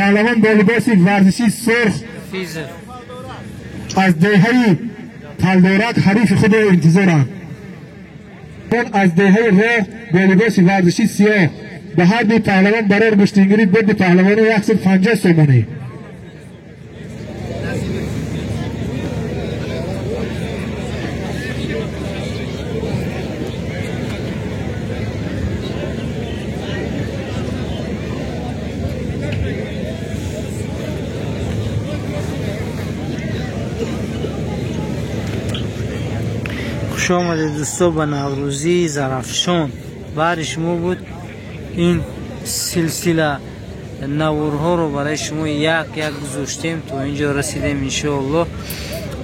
Паҳлавон бо либоси варзиши сурх аз деҳаи Талдорак ҳарифи худро интизоранд. Аз деҳаи Роҳ бо либоси варзиши сиёҳ. Ба ҳар ду паҳлавон барор гӯштингирӣ бурди паҳлавони 150 сомонӣ. Хуш омадед дӯсто ба Наврӯзии Зарафшон. Баҳри шумо буд ин силсила наворҳоро барои шумо як як гузоштем, то инҷо расидем. Иншоаллоҳ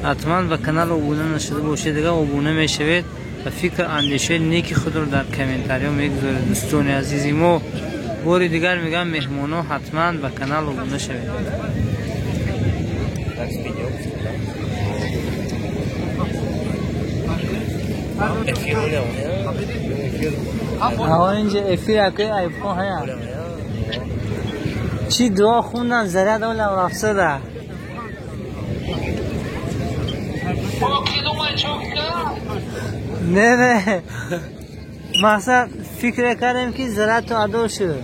ҳатман ба канал обуна нашуда бошед, дигар обуна мешавед ва фикр андешаи неки худро дар комментариҳо мегузоред. Дӯстони азизи мо, бори дигар мегӯям, меҳмонҳо ҳатман ба канал обуна шавед. Инҷа эфир акои айбхон ҳая. Чӣ дуо хундан заряд олам рафсада. Не, не. Мақсад фикр кардем ки зарядтон адо шуд.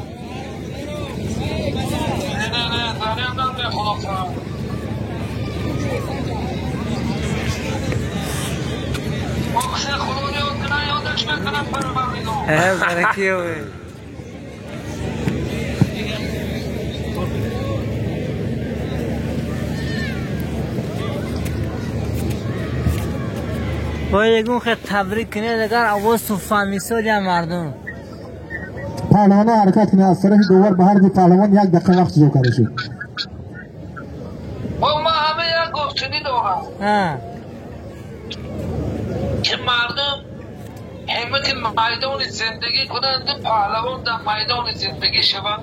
Бояд ягон хел табрик кунед, агар овозтон фаҳмисодия мардум. Паҳлавонҳо ҳаракат кунед. Аз тарафи довар ба ҳар ду паҳлавон як дақиқа вақт ҷудо карда шуд. Ман ҳама як гуфтанӣ дорам, ки мардум ҳиммати майдони зиндагӣ кунанд, паҳлавон дар майдони зиндагӣ шаванд.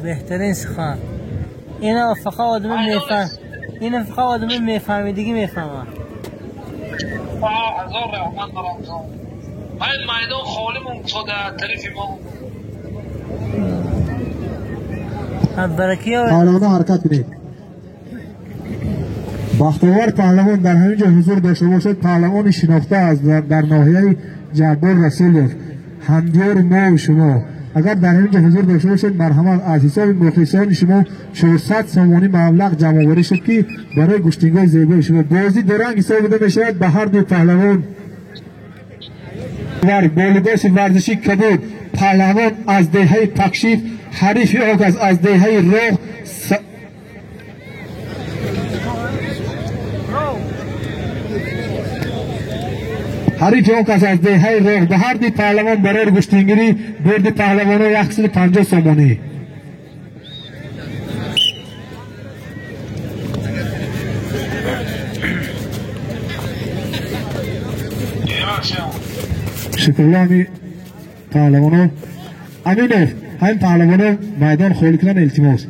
Беҳтарин сухан. Ина фақат одами мефаҳм, ина фақат одами мефаҳмидагӣ мефаҳмад. Ҳазор раҳмат баромтон. Ман майдон холӣ монд аз тарафи мо. Паҳлавонҳо ҳаракат кунед. Бахтовар паҳлавон дар ҳамин ҷо ҳузур дошта бошад. Паҳлавони шинохта аст дар ноҳияи Ҷаббор Расулов, ҳамдиёри мо ва шумо. Агар дар ҳамин ҷо ҳузур дошта бошед, марҳамат, аз ҳисоби мухлисони шумо 400 сомонӣ маблағ ҷамъоварӣ шуд, ки барои гӯштингоҳи зебои шумо бозӣ дуранг ҳисоб дода мешавад ба ҳар ду паҳлавон. Бо либоси варзиши кабуд паҳлавон аз деҳаи Пакшиф, ҳарифи ок аз деҳаи Роҳ. Ҳарифи он кас аз деҳаи Роҳ. Ба ҳар ду паҳлавон барои гӯштингирӣ бурди паҳлавонҳо 150 сомонӣ. Шукрулло ҳами паҳлавонҳо. Аминов, ҳамин паҳлавонҳо майдон холӣ кунанд, илтимос.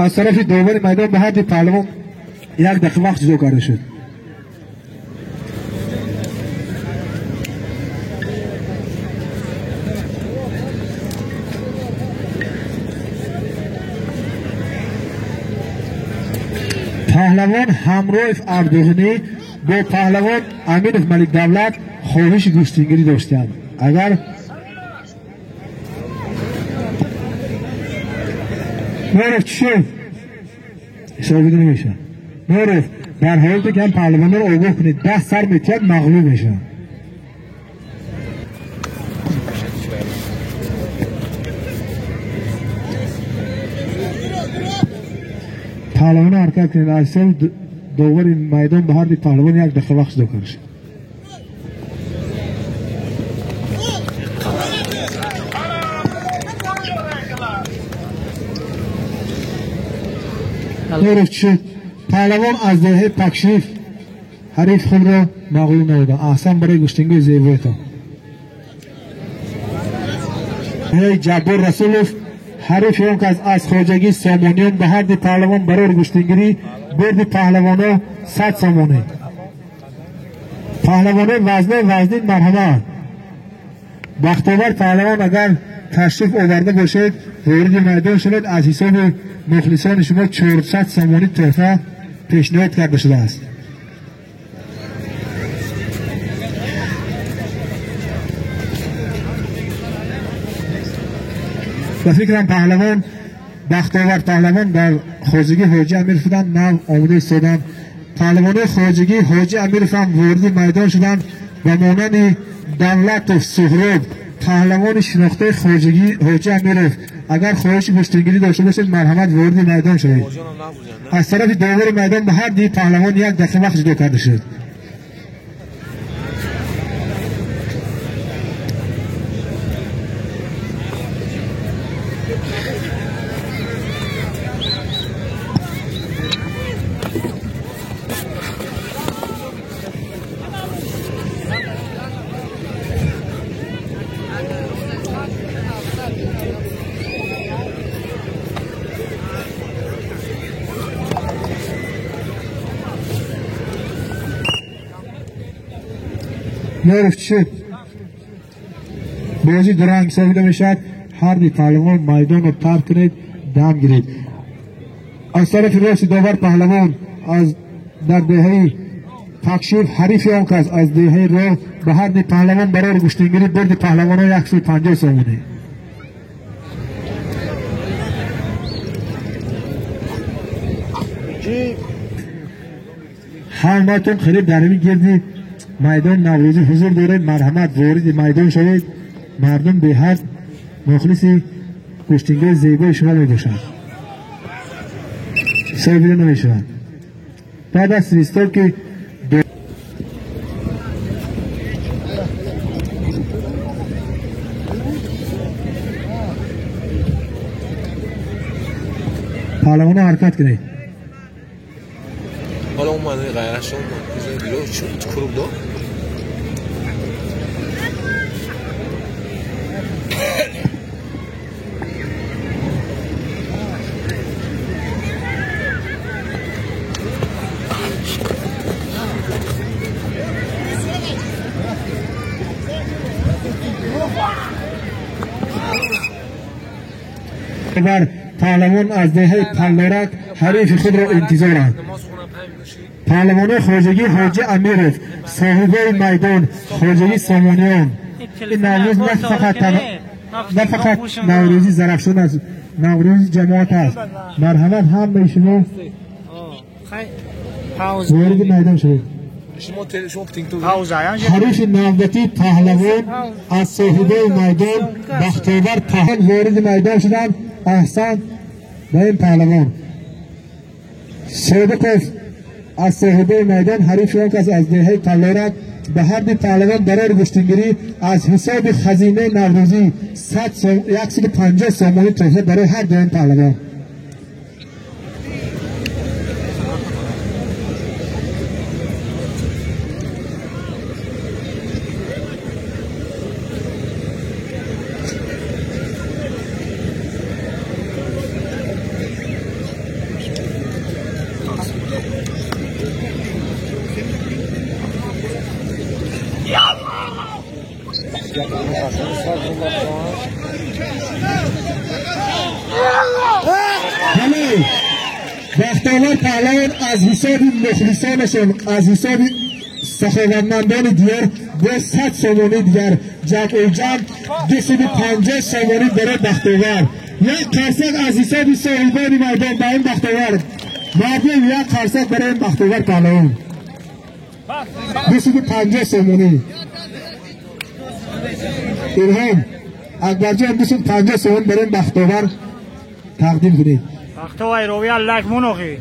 Аз тарафи довари майдон ба ҳар ду паҳлавон як дақиқа вақт ҷудо карда шуд. Паҳлавон Ҳамроев Абдуғанӣ бо паҳлавон Аминов Маликдавлат хоҳиши гӯштингирӣ доштанд. Агар Норов чӣ шуд? Ҳисобида намешавад. Норов, дар ҳолате ки ҳам паҳлавонҳоро огоҳ кунед, 10 сар метиҳад, мағлуб мешаванд. Паҳлавонҳо ҳаракат кунед. Аз ҳисоби довари майдон ба ҳар ду паҳлавон як дақиқа вақт ҷудо карда шуд. Норов чӣ шуд? Паҳлавон аз деҳаи Пакшиф ҳариф худро мағлуб намуданд. Аҳсан барои гӯштингоҳи зебоятон. Ҷаббор Расулов ҳарифи он кас аз хоҷагии Сомониён ба ҳар ду паҳлавон барори гӯштингирӣ бурди паҳлавонҳо 100 сомонӣ. Паҳлавонои вазнин марҳамат. Бахтовар паҳлавон агар ташриф оварда бошед, вориди майдон шавед, аз ҳисоби мухлисони шумо 400 сомонӣ тӯҳфа пешниҳод карда шудааст. Ба фикрам паҳлавон Бахтовар паҳлавон дар хоҷагии Ҳоҷи Амиров буданд, нав омода истоданд. Паҳлавонои хоҷагии Ҳоҷи Амиров ҳам вориди майдон шуданд ва монанди Давлатов Суҳроб, паҳлавони шинохтаи хоҷагии Ҳоҷи Амиров, агар хоҳиши гӯштингирӣ дошта бошед, марҳамат вориди майдон шавед. Аз тарафи довари майдон ба ҳар ду паҳлавон як дақиқа вақт ҷудо карда шуд. Ёров чӣ шуд? Бозӣ дуранг ҳисобида мешавад. Ҳар ду паҳлавон майдонро тарк кунед, дам гиред. Аз тарафи рости довар паҳлавон аз дар деҳаи Такшиф ҳарифи он кас аз деҳаи Роҳ ба ҳар ду паҳлавон барори гӯштингирӣ бурди паҳлавонҳо 150 сомонӣ. Ҳаматон хеле дар ҳамин гирди майдон наврӯзӣ ҳузур доред, марҳамат вориди майдон шавед. Мардум беҳад мухлиси гӯштингири зебои шумо мебошанд. Ҳисобида намешавад. Баъд аз свисток ки паҳлавонҳо ҳаракат кунед. Ҳоло омад ғайраш омад. Круг до. Паҳлавон аз деҳаи Паллорак ҳарифи худро интизоранд. Паҳлавонои хоҷагии Ҳоҷи Амиров, соҳибои майдон, хоҷагии Сомониён. Ин наврӯз на фақат наврӯзи Зарафшон аст, наврӯзи ҷамоат аст. Марҳамат ҳамаи шумо вориди майдон шавед. Ҳарифи навбатии паҳлавон аз соҳибои майдон Бахтовар паҳлавон вориди майдон шуданд. Аҳсан ба ин паҳлавон. Содиқов аз соҳибои майдон ҳарифи он кас аз деҳаи Паллорак ба ҳар ду паҳлавон барори гӯштингирӣ аз ҳисоби хазинаи наврӯзӣ 150 сомонӣ тӯҳфа барои ҳар дуи паҳлавон. Бахтовар паҳлавон аз ҳисоби мухлисонашон, аз ҳисоби саховатмандони диёр бо 100 сомонӣ дигар ҷамъуҷамъ 250 сомонӣ барои Бахтовар. Як қарсак аз ҳисоби соҳибони майдон ба ин Бахтовар. Мардум як қарсак барои Бахтовар паҳлавон. 250 сомонӣ. Илҳом Акбарҷон 250 сомонӣ барои Бахтовар тақдим кунед. Бахтовар ровия лак мунохи.